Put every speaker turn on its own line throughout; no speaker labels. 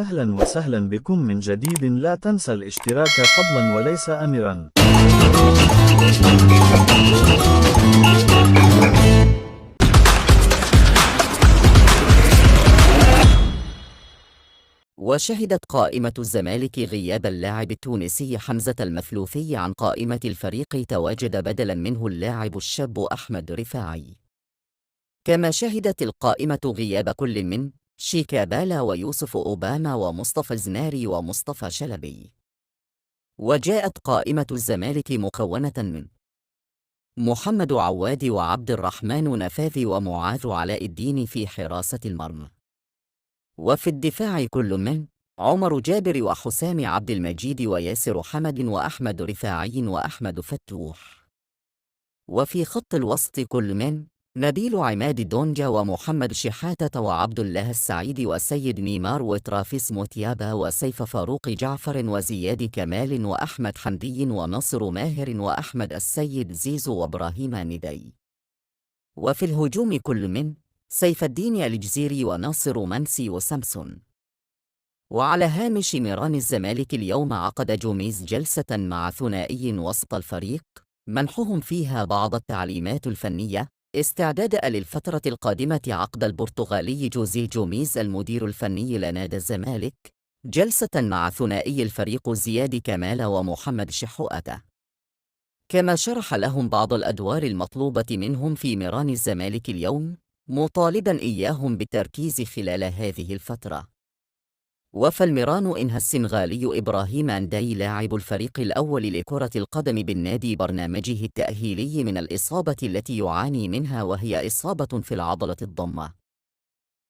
أهلا وسهلا بكم من جديد. لا تنسى الاشتراك فضلا وليس أمرا.
وشهدت قائمة الزمالك غياب اللاعب التونسي حمزة المثلوثي عن قائمة الفريق، تواجد بدلاً منه اللاعب الشاب أحمد رفاعي. كما شهدت القائمة غياب كل من شيكابالا ويوسف أوباما ومصطفى الزناري ومصطفى شلبي. وجاءت قائمة الزمالك مكونة من محمد عواد وعبد الرحمن نفاذي ومعاذ علاء الدين في حراسة المرمى. وفي الدفاع كل من عمر جابر وحسام عبد المجيد وياسر حمد وأحمد رفاعي وأحمد فتوح. وفي خط الوسط كل من نبيل عماد دونجا ومحمد شحاتة وعبد الله السعيد وسيد نيمار وترافيس موتيابا وسيف فاروق جعفر وزياد كمال وأحمد حمدي وناصر ماهر وأحمد السيد زيزو وإبراهيم ندي. وفي الهجوم كل من سيف الدين الجزيري وناصر منسي وسامسون. وعلى هامش ميران الزمالك اليوم عقد جوميز جلسة مع ثنائي وسط الفريق منحهم فيها بعض التعليمات الفنية استعدادا للفترة القادمة عقد البرتغالي جوزيه جوميز المدير الفني لنادي الزمالك جلسة مع ثنائي الفريق زياد كمال ومحمد شحاتة. كما شرح لهم بعض الأدوار المطلوبة منهم في ميران الزمالك اليوم، مطالباً إياهم بالتركيز خلال هذه الفترة. وفى الميران إنهى السنغالي إبراهيم ندي لاعب الفريق الأول لكرة القدم بالنادي برنامجه التأهيلي من الإصابة التي يعاني منها، وهي إصابة في العضلة الضمة.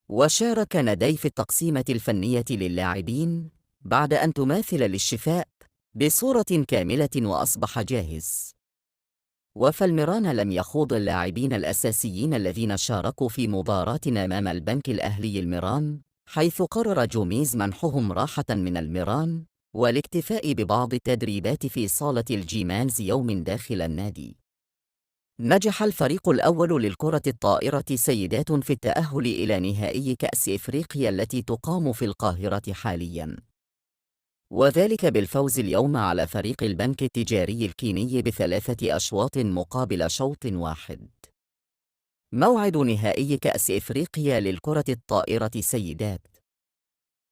وشارك ندي في التقسيمة الفنية للاعبين بعد أن تماثل للشفاء بصورة كاملة وأصبح جاهز. وفى الميران لم يخوض اللاعبين الأساسيين الذين شاركوا في مباراتنا أمام البنك الأهلي الميران، حيث قرر جوميز منحهم راحة من الميران والاكتفاء ببعض التدريبات في صالة الجيمانز يوم داخل النادي. نجح الفريق الأول للكرة الطائرة سيدات في التأهل إلى نهائي كأس إفريقيا التي تقام في القاهرة حالياً، وذلك بالفوز اليوم على فريق البنك التجاري الكيني ب3 أشواط مقابل شوط واحد. موعد نهائي كأس إفريقيا للكرة الطائرة سيدات.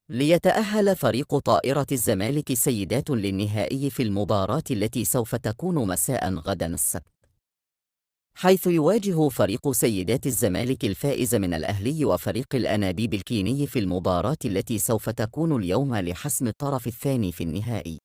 ليتأهل فريق طائرة الزمالك سيدات للنهائي في المباراة التي سوف تكون مساء غدا السبت، حيث يواجه فريق سيدات الزمالك الفائز من الأهلي وفريق الأنابيب الكيني في المباراة التي سوف تكون اليوم لحسم الطرف الثاني في النهائي.